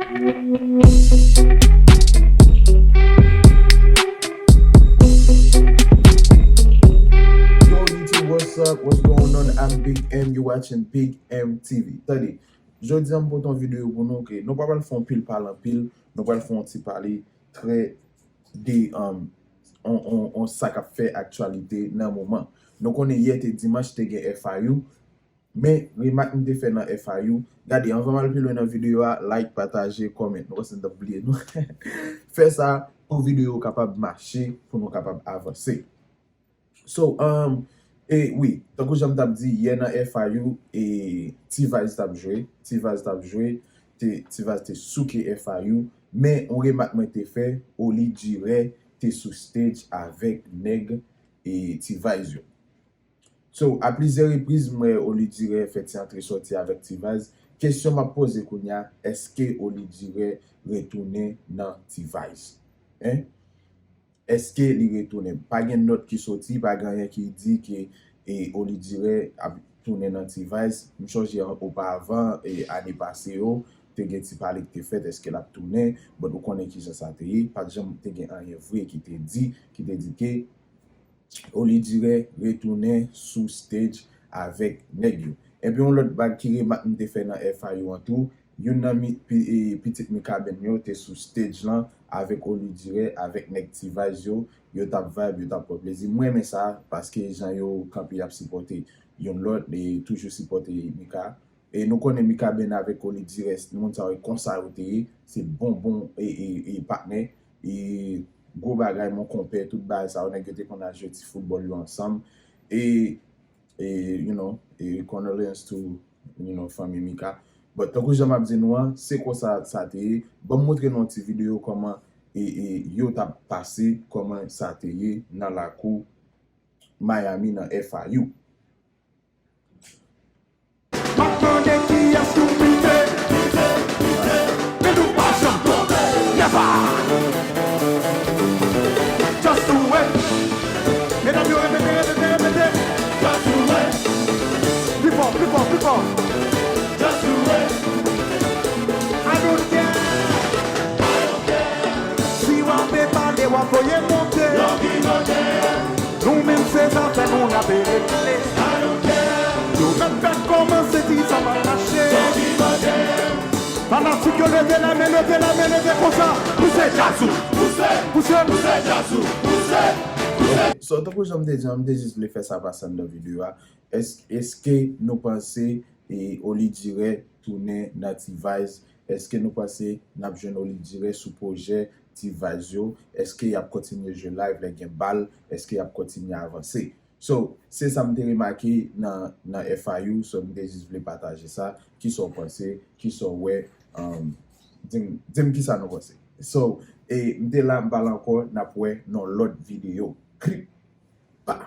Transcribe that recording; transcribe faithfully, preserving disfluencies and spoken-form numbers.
Yo, YouTube, what's up? What's going on? I'm Big M. You watching Big M T V. Tande, jodi a m pote yon videyo pou nou ke nou pa pral fè yon pil pale anpil, nou pral fè yon ti pale trè de, um, on, on, on sa k ap fè aktyalite nan moman. Nou konnen yè te dimanch, te gen F I U, men remak m te fè nan F I U, gade, anvan m al pi lwen nan videyo a, like, pataje, comment. Nou konn se n t ap bliye nou. Fè sa pou videyo kapab mache, pou nou kapab avanse. So, um, e wi, tankou jan m t ap di, yè nan F I U, e T-Vice t ap jwe, T-Vice t ap jwe, te, T-Vice te souke F I U, men yon remak mwen te fè, Oli Durè te sou stage avèk nèg e T-Vice yo. So, a plizyè repriz, m wè Oli Durè fè ti antre sòti avèk T-Vice. Kesyon m ap poze kounye a, èske Oli Durè retounen nan T-Vice? Hein? Èske li retounen? Pa gen nòt ki soti, pa gen anyen ki di ke, e, Oli Durè ap tounen nan T-Vice. M chonje an, opavan, e, ane pase yo, te gen ti pale ki te fèt, èske l ap tounen? But ou konnen kijan sa te ye, pa t janm te gen anyen vre ki te di, ki te di ke Oli Durè retounen sou stage avèk nèg yo. Epi yon lòt bag ki remak m te fè nan F I U an tou, youn nan mi, pi, e, pitit Mikaben yo te sou stage lan avèk Oli Durè, avèk nèg T-Vice yo, yo t ap vibe, yo t ap pran plezi. Mwen renmen sa, paske jan yo kanpe y ap sipòte youn lòt, e toujou sipòte Mika. E nou konnen Mikaben avèk Oli Durè, moun sa yo konsa yo te ye, se bon, bon, e, e, e patnè, e gwo bagay, mon konpè, tout bagay sa yo, nèg yo te konn al jwe ti foutbòl yo ansanm. E, e, you know, e condolence to, you know, fanmi Mika. But tankou jan m ap di nou an, se konsa sa te ye. Ban m montre nou yon ti videyo kòman, e, e, yo t ap pase, kòman sa te ye nan lakou Miami nan F I U. M ap mande kiyès nou vize. Men nou pa janm tonbe. Never. Just do it. Medam yo, repete, repete, repete. Just do it. Pi fò, pi fò, pi fò. Just do it. I don't care. Si w ap pale, w ap voye monte. Nou menm se zafè nou n ap regle. Yo mèt fèk kòmanse di sa pa mache. Fanatik yo leve lamen, leve lamen, leve konsa. Pouse djaz ou. Pouse, pouse, pouse djaz ou. Pouse, pouse. Ok, so, tankou jan m te di an, m te jis vle fè sa pase anndan videyo a. Èske, èske nou panse, e, Oli Durè tounen nan T-Vice? Èske nou panse n ap jwenn Oli Durè sou pwojè T-Vice yo? Èske y ap kontinye jwe live lè gen bal? Èske y ap kontinye avanse? So, se sa m te remake nan, nan F I U, so m te jis vle pataje sa. Kisa w panse? Kisa w wè? Um, di m, di m kisa nou panse. So, e, m te la, m pale ankò, n ap wè nan lòt videyo. Krip! Pa.